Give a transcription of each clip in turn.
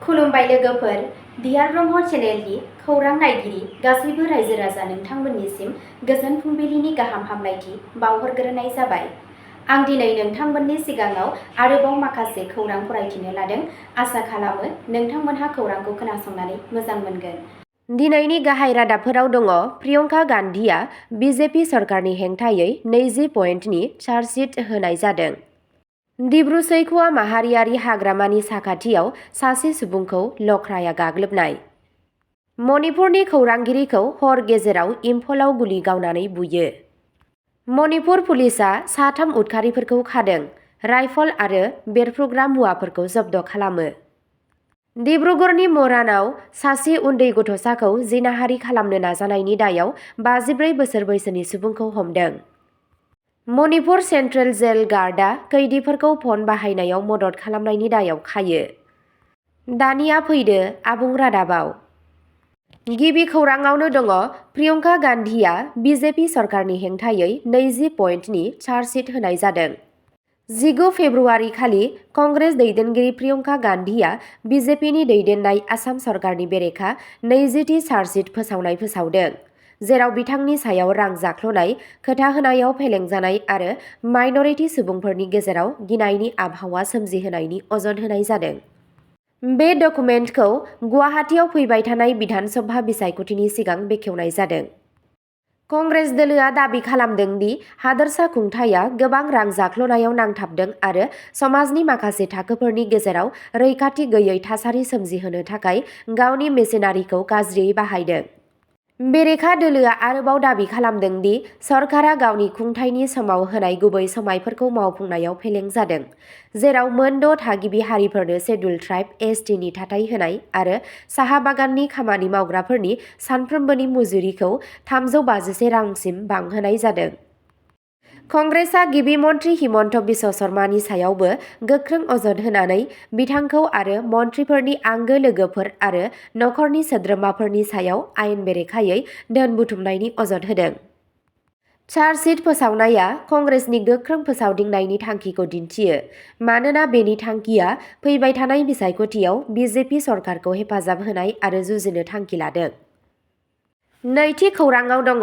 खुलुमबाय लोगोफोर, डियार ब्रह्म चेनेलनि खौरां नायगिरि गासैबो रायजो राजा नोंथांमोननिसिम गोजोन फुंबिलिनि गाहाम हामलायथि बावहरग्रोनाय जाबाय। आं दिनै नोंथांमोननि सिगाङाव आरोबाव माखासे खौरां फरायथिनो लादों। आसा खालामो नोंथांमोनहा खौरांखौ खोनासंनानै मोजां मोनगोन। दिनैनि गाहाय रादाबफोराव दङ प्रियंका गान्धीआ बिजेपि सरकारनि हेंथायै 20 पइन्टनि चार्जशीट होनाय जादों। दिब्रु-सैख'वा माहारियारि हाग्रामानि साखाथियाव सासे सुबुंखौ लख्राया गाग्लोबनाय। मणिपुरनि खौरांगिरिखौ हर गेजेराव इम्फलाव गुलि गावनानै बुयो। मणिपुर पुलिसआ साथाम उदखारिफोरखौ खादों। राइफल आरो बेरफ्रुग्रा मुवाफोरखौ जब्द खालामो। डिब्रुगड़नि मरानाव सासे उन्दै गथ'साखौ जिनाहारि खालामनो नाजानायनि दायाव 54 बोसोर बैसोनि सुबुंखौ हमदों। मणिपुर सेन्ट्रेल जेल गार्डआ खैदिफोरखौ फन बाहायनायाव मदद खालामनायनि दायाव खायो। दानिया फैदो आबुं रादाबाव। गिबि खौराङावनो दङ प्रियंका गान्धीआ बिजेपि सरकारनि हेंथायै 20 पइन्टनि चार्जशीट होनाय जादों। 19 फेब्रुआरि खालि कंग्रेस दैदेनगिरि प्रियंका गान्धीआ बिजेपिनि दैदेननाय आसाम सरकारनि बेरेखा 20थि चार्जशीट फोसावदों, जेराव बिथांनि सायाव रां जाख्ल'नाय, खोथा होनायाव फेलें जानाय आरो माइनरिटि सुबुंफोरनि गेजेराव गिनायनि आबहावा सोमजिहोनायनि अजद होनाय जादों। बे डकुमेन्टखौ गुवाहाटीआव फैबाय थानाय बिधान सभा बिसायख'थिनि सिगां बेखेवनाय जादों। कंग्रेस दोलोआ दाबि खालामदों दि हादोरसा खुंथाया गोबां रां जाख्ल'नायाव नांथाबदों आरो समाजनि माखासे थाखोफोरनि गेजेराव रैखाथि गैयै थासारि सोमजिहोनो थाखाय गावनि मेसिनारिखौ गाज्रियै बाहायदों। बेरेखा दोलोआ आरोबाव दाबि खालामदों दि सरकारा गावनि खुंथायनि समाव होनाय गुबै समायफोरखौ मावफुंनायाव फेलें जादों, जेराव मोन 6 थागिबि हारिफोरनो शेड्युल ट्राइब (एसटि) नि थाथाय होनाय आरो साहा बागाननि खामानि मावग्राफोरनि सानफ्रोमबोनि मुजुरिखौ 351 रांसिम बांहोनाय जादों। कंग्रेसआ गिबि मन्थ्रि हिमन्त बिश्व शर्मानि सायावबो गोख्रों अजद होनानै बिथांखौ आरो मन्थ्रिफोरनि आंगो लोगोफोर आरो नखरनि सोद्रोमाफोरनि सायाव आयेन बेरेखायै धोन बुथुमनायनि अजद होदों। चार्जशीट फोसावनाया कंग्रेसनि गोख्रों फोसावदिंनायनि थांखिखौ दिन्थियो, मानोना बेनि थांखिया फैबाय थानाय बिसायख'थियाव बिजेपि सरकारखौ हेफाजाब होनाय आरो जुजिनो थांखि लादों। नैथि खौराङाव दङ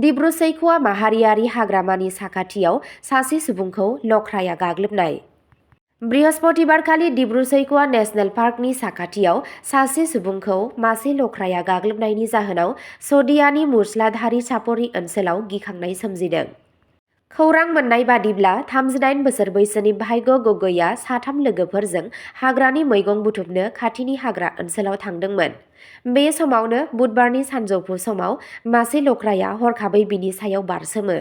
दिब्रु-सैख'वा माहारियारि हाग्रामानि साखाथियाव सासे सुबुंखौ लख्राया गाग्लोबनाय। बृहस्पतिबारखालि दिब्रु-सैख'वा नेशनेल पार्कनि साखाथियाव सासे सुबुंखौ मासे लख्राया गाग्लोबनायनि जाहोनाव शदियानि मुसलाधारि चापरि ओनसोलाव गिखांनाय सोमजिदों। खौरां मोन्नाय बादिब्ला 38 बोसोर बैसोनि भाग्य गगैआ साथाम लोगोफोरजों हाग्रानि मैगं बुथुमनो खाथिनि हाग्रा ओनसोलाव थांदोंमोन। बे समावनो बुधबारनि सानजौफु समाव मासे लख्राया हरखाबै बिनि सायाव बारसोमो।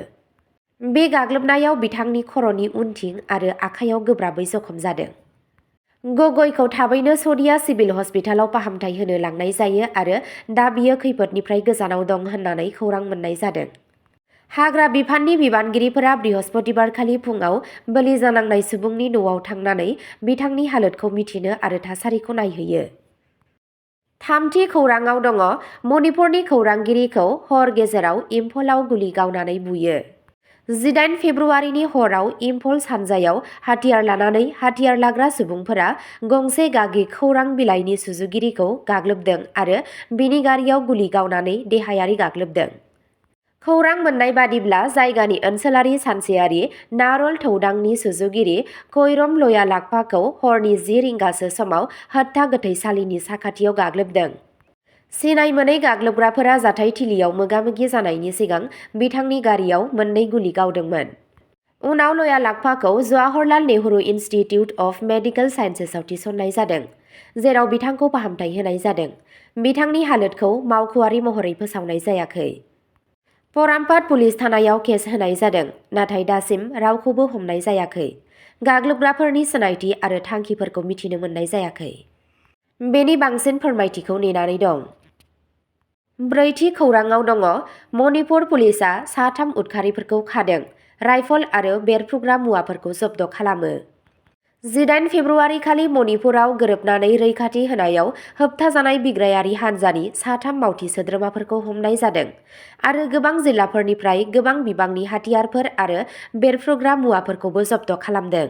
बे गाग्लोबनायाव बिथांनि खर'नि उनथिं आरो आखायाव गोब्राबै जखम जादों। गगैखौ थाबैनो शदिया सिभिल हस्पिटालाव फाहामथाय होनो लांनाय जायो आरो दा बियो खैफोदनिफ्राय गोजानाव दं होननानै खौरां मोन्नाय जादों। हाग्रा बिफाननि बिबानगिरिफोरा बृहस्पतिबारखालि फुंआव बोलि जानांनाय सुबुंनि न'आव थांनानै बिथांनि हालोदखौ मिथिनो आरो थासारिखौ नायहैयो। थामथि खौराङाव दङ मणिपुरनि खौरांगिरिखौ हर गेजेराव इम्फलाव गुलि गावनानै बुयो। 18 फेब्रुआरिनि हराव इम्फल सानजायाव हाथियार लानानै हाथियार लाग्रा सुबुंफोरा गंसे गागि खौरां बिलाइनि सुजुगिरिखौ गाग्लोबदों आरो बिनि गारियाव गुलि गावनानै देहायारि गाग्लोबदों। खौरां मोन्नाय बादिब्ला जायगानि ओनसोलारि सानसेयारि नार'ल थौदांनि सुजुगिरि खैरम लयालागपाखौ हरनि 10 रिंगासो समाव हत्या गोथैसालिनि साखाथियाव गाग्लोबदों। सिनाय मोनै गाग्लोबग्राफोरा जाथायथिलियाव मोगा-मोगि जानायनि सिगां बिथांनि गारियाव 2 गुलि गावदोंमोन। उनाव लयालागपाखौ Jawaharlal Nehru institute of medical साइन्सेसआव थिसननाय जादों, जेराव बिथांखौ फाहामथाय होनाय जादों। बिथांनि हालोदखौ मावख'आरि महरै फोसावनाय जायाखै। परामपाट पुलिस थानायाव केस होनाय जादों, नाथाय दासिम रावखौबो हमनाय जायाखै। गाग्लोबग्राफोरनि सिनायथि आरो थांखिफोरखौ मिथिनो मोननाय जायाखै। बेनि बांसिन फोरमायथिखौ नेनानै दं। ब्रैथि खौराङाव दङ मणिपुर पुलिसआ साथाम उदखारिफोरखौ खादों। राइफल आरो बेरफ्रुग्रा मुवाफोरखौ जब्द खालामो। 18 फेब्रुआरि खालि मणिपुराव गोरोबनानै रैखाथि होनायाव होबथाजानाय बिग्रायारि हान्जानि साथाम मावथि सोद्रोमाफोरखौ हमनाय जादों आरो गोबां जिल्लाफोरनिफ्राय गोबां बिबांनि हाथियारफोर आरो बेरफ्रुग्रा मुवाफोरखौबो जब्द खालामदों।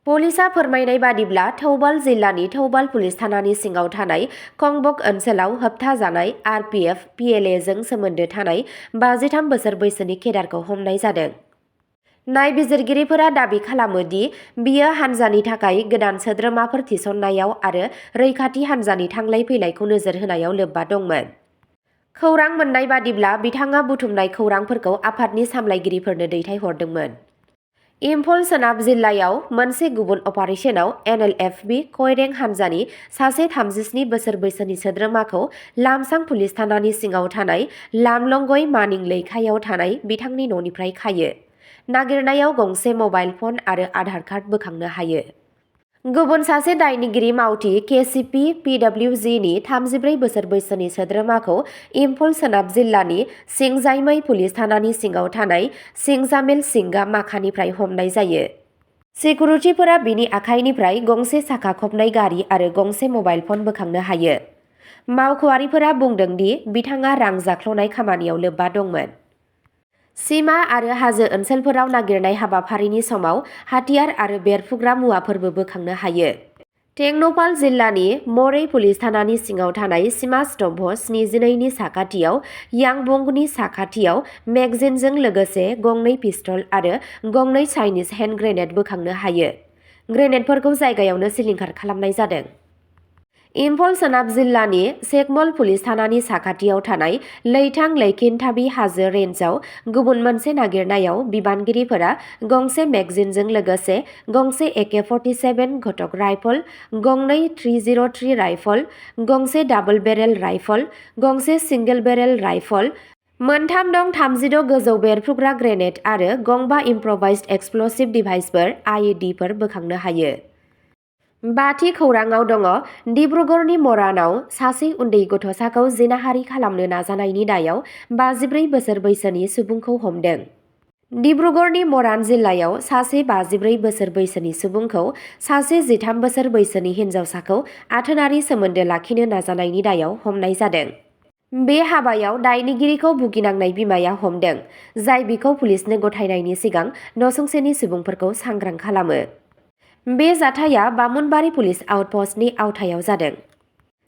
पुलिसा फोरमायनाय बादिब्ला थौबाल जिल्लानि थौबाल पुलिस थानानि सिङाव थानाय कंबक ओनसोलाव होबथाजानाय आरपिएफ पिएलएजों सोमोन्दो थानाय 53 बोसोर बैसोनि केडारखौ हमनाय जादों। नायबिजिरगिरिफोरा दाबि खालामो दि बियो हान्जानि थाखाय गोदान सोद्रोमाफोर थिसननायाव आरो रैखाथि हान्जानि थांलाय फैलायखौ नोजोर होनायाव लोब्बा दंमोन। खौरां मोन्नाय बादिब्ला बिथाङा बुथुमनाय खौरांफोरखौ आफादनि सामलायगिरिफोरनो दैथायहरदोंमोन। इम्फल सोनाब जिल्लायाव मोनसे गुबुन अपारेशनाव एनएलएफबि कइरें हान्जानि सासे 37 बोसोर बैसोनि सोद्रोमाखौ लामसां पुलिस थानानि सिङाव थानाय लामलंगय मानिं लैखायाव थानाय बिथांनि न'निफ्राय खायो। नागिरनायाव गंसे मबाइल फन आरो आधार कार्ड बोखांनो हायो। गुबुन सासे दायनिगिरि मावथि केसिपि पिडब्लिउजिनि 34 बोसोर बैसोनि सोद्रोमाखौ इम्फल सोनाब जिल्लानि सिंजाइमै पुलिस थानानि सिङाव थानाय सिंजामेल सिंगा माखानिफ्राय हमनाय जायो। सिकिउरिटिफोरा बिनि आखाइनिफ्राय गंसे साखा खबनाय गारि आरो गंसे मबाइल फन बोखांनो हायो। मावख'आरिफोरा बुंदों दि बिथाङा रां जाख्ल'नाय खामानियाव लोब्बा दंमोन। सीमा आरो हाजो ओनसोलफोराव नागिरनाय हाबाफारिनि समाव हाथियार आरो बेरफ्रुग्रा मुवाफोरबो बोखांनो हायो। टेंनौपाल जिल्लानि मरै पुलिस थानानि सिङाव थानाय सीमा स्तम्भ 72 नि साखाथियाव यांबंनि साखाथियाव मेगजिनजों लोगोसे गंनै पिस्तल आरो गंनै चाइनिज हेन्ड ग्रेनेड बोखांनो हायो। ग्रेनेडफोरखौ जायगायावनो सिलिंखार खालामनाय जादों। इम्फल सोनाब जिल्लानि सेकमल पुलिस थानानि साखाथियाव थानाय लैथां लैखिनथाबि हाजो रेन्जआव गुबुन मोनसे नागिरनायाव बिबानगिरिफोरा गंसे मेगजिनजों लोगोसे गंसे AK-47 घटक राइफल, गंनै 303 राइफल, गंसे डाबल बेरेल राइफल, गंसे सिंगेल बेरेल राइफल, मोनथाम नं 36 गोजौ बेरफ्रुग्रा ग्रेनेड आरो गंबा इम्प्र'भाइज्ड एक्सप्ल'सिभ डिभाइसफोर IEDफोर बोखांनो हायो। बाथि खौराङाव दङ डिब्रुगड़नि मरानाव सासे उन्दै गथ'साखौ जिनाहारि खालामनो नाजानायनि दायाव 54 बोसोर बैसोनि सुबुंखौ हमदों। डिब्रुगड़नि मरान जिल्लायाव सासे 54 बोसोर बैसोनि सुबुंखौ सासे 13 बोसोर बैसोनि हिन्जावसाखौ आथोनारि सोमोन्दो लाखिनो नाजानायनि दायाव हमनाय जादों। बे हाबायाव दायनिगिरिखौ भुगिनांनाय बिमाया हमदों, जाय बिखौ पुलिसनो गथायनायनि सिगां नसुंसेनि सुबुंफोरखौ सांग्रां खालामो। बे जाथाया बामुनबारि पुलिस आउटपस्टनि आवथायाव जादों।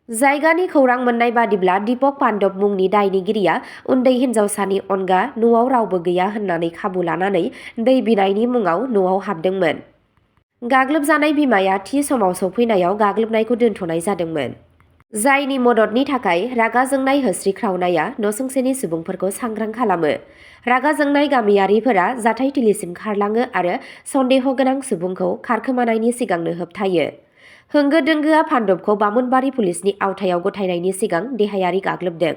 जायगानि खौरां मोन्नाय बादिब्ला दीपक पान्डब मुंनि दायनिगिरिया उन्दै हिन्जावसानि अनगा न'आव रावबो गैया होननानै खाबु लानानै दै बिनायनि मुङाव न'आव हाबदोंमोन। गाग्लोबजानाय बिमाया थि समाव सौफैनायाव गाग्लोबनायखौ दोनथ'नाय जादोंमोन। जायनि मददनि थाखाय रागा जोंनाय होस्रिख्रावनाया नसुंसेनि सुबुंफोरखौ सांग्रां खालामो। रागा जोंनाय गामियारिफोरा जाथायथिलिसिम खारलाङो आरो सन्देह गोनां सुबुंखौ खारखोमानायनि सिगांनो होबथायो। होंगो दोंगोआ पान्डबखौ बामुनबारि पुलिसनि आवथायाव गथायनायनि सिगां देहायारि गाग्लोबदों।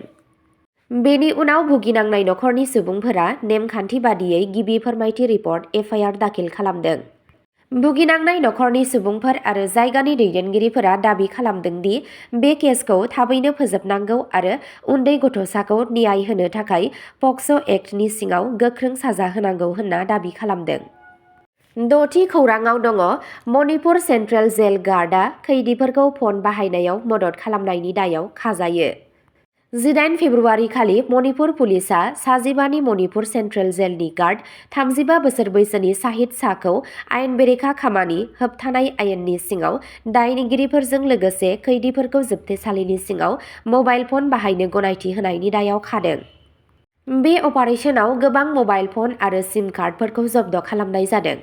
बेनि उनाव भुगिनांनाय नखरनि सुबुंफोरा नेमखान्थि बादियै गिबि फोरमायथि रिपर्ट FIR दाखिल खालामदों। भुगिनांनाय नखरनि सुबुंफोर आरो जायगानि दैदेनगिरिफोरा दाबि खालामदों दि बे केसखौ थाबैनो फोजोबनांगौ आरो उन्दै गथ'साखौ न्याय होनो थाखाय पक्स' एक्टनि सिङाव गोख्रों साजा होनांगौ होनना दाबि खालामदों। द'थि खौराङाव दङ मणिपुर सेन्ट्रेल जेल गार्डआ खैदिफोरखौ फन बाहायनायाव मदद खालामनायनि दायाव खाजायो। 18 फेब्रुआरि खालि मणिपुर पुलिसआ साजिबानि मणिपुर सेन्ट्रेल जेलनि गार्ड 35 बोसोर बैसोनि साहिद शाहखौ आयेन बेरेखा खामानि होबथानाय आयेननि सिङाव दायनिगिरिफोरजों लोगोसे खैदिफोरखौ जोबथेसालिनि सिङाव मबाइल फन बाहायनो गनायथि होनायनि दायाव खादों। बे अपारेशनाव गोबां मबाइल फन आरो सिम कार्डफोरखौ जब्द खालामनाय जादों।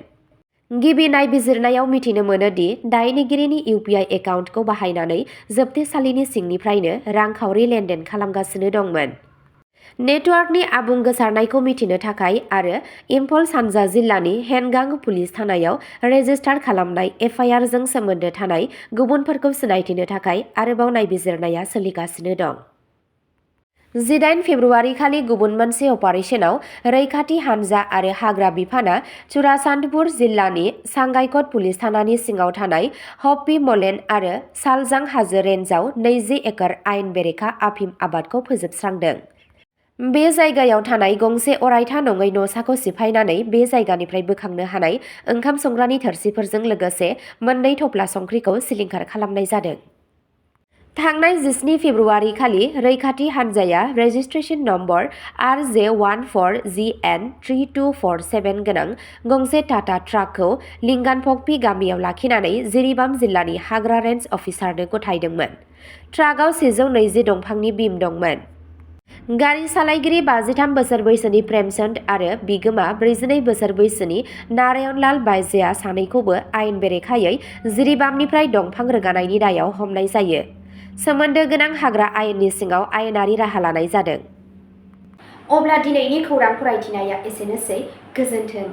गिबि नायबिजिरनायाव मिथिनो मोनो दि दायनिगिरिनि UPI एकाउन्टखौ बाहायनानै जोबथेसालिनि सिंनिफ्रायनो रांखावरि लेनदेन खालामगासिनो दंमोन। नेटवार्कनि आबुं गोसारनायखौ मिथिनो थाखाय आरो इम्फल सानजा जिल्लानि हेनगां पुलिस थानायाव रेजिस्टार खालामनाय FIR जों सोमोन्दो थानाय गुबुनफोरखौ सिनायथिनो थाखाय आरोबाव नायबिजिरनाया सोलिगासिनो दं। 18 फेब्रुआरि खालि गुबुन मोनसे अपारेशनाव रैखाथि हानजा आरो हाग्रा बिफाना चुराचान्दपुर जिल्लानि सांगाइकट पुलिस थानानि सिङाव थानाय हप्पी मलेन आरो सालजां हाजो रेन्जआव 20 एकड़ आयेन बेरेखा आफिम आबादखौ फोजोबस्रांदों। बे जायगायाव थानाय गंसे अरायथा नङै न'साखौ सिफायनानै बे जायगानिफ्राय बोखांनो हानाय ओंखाम संग्रानि थोरसिफोरजों लोगोसे मोननै थफ्ला संख्रिखौ सिलिंखार खालामनाय जादों। थांनाय 17 फेब्रुआरि खालि रैखाथि हान्जाया रेजिस्ट्रेशन नम्बर RJ14GN3247 गोनां गंसे टाटा ट्राकखौ लिंगानफक्पि गामियाव लाखिनानै जिरिबाम जिल्लानि हाग्रा रेन्ज अफिसारनो गथायदोंमोन। ट्राकआव 120 दंफांनि बिम दंमोन। गारि सालायगिरि 53 बोसोर बैसोनि प्रेमचंद आरो बिगोमा 42 बोसोर बैसोनि नारायणलाल बायजेया सानैखौबो आयेन बेरेखायै जिरिबामनिफ्राय दंफां रोगानायनि दायाव हमनाय जायो। सोमोन्दो गोनां हाग्रा आयेननि सिङाव आयेनारि राहा लानाय जादों। अब्ला दिनैनि खौरां फरायथिनाया एसेनोसै। गोजोन्थों।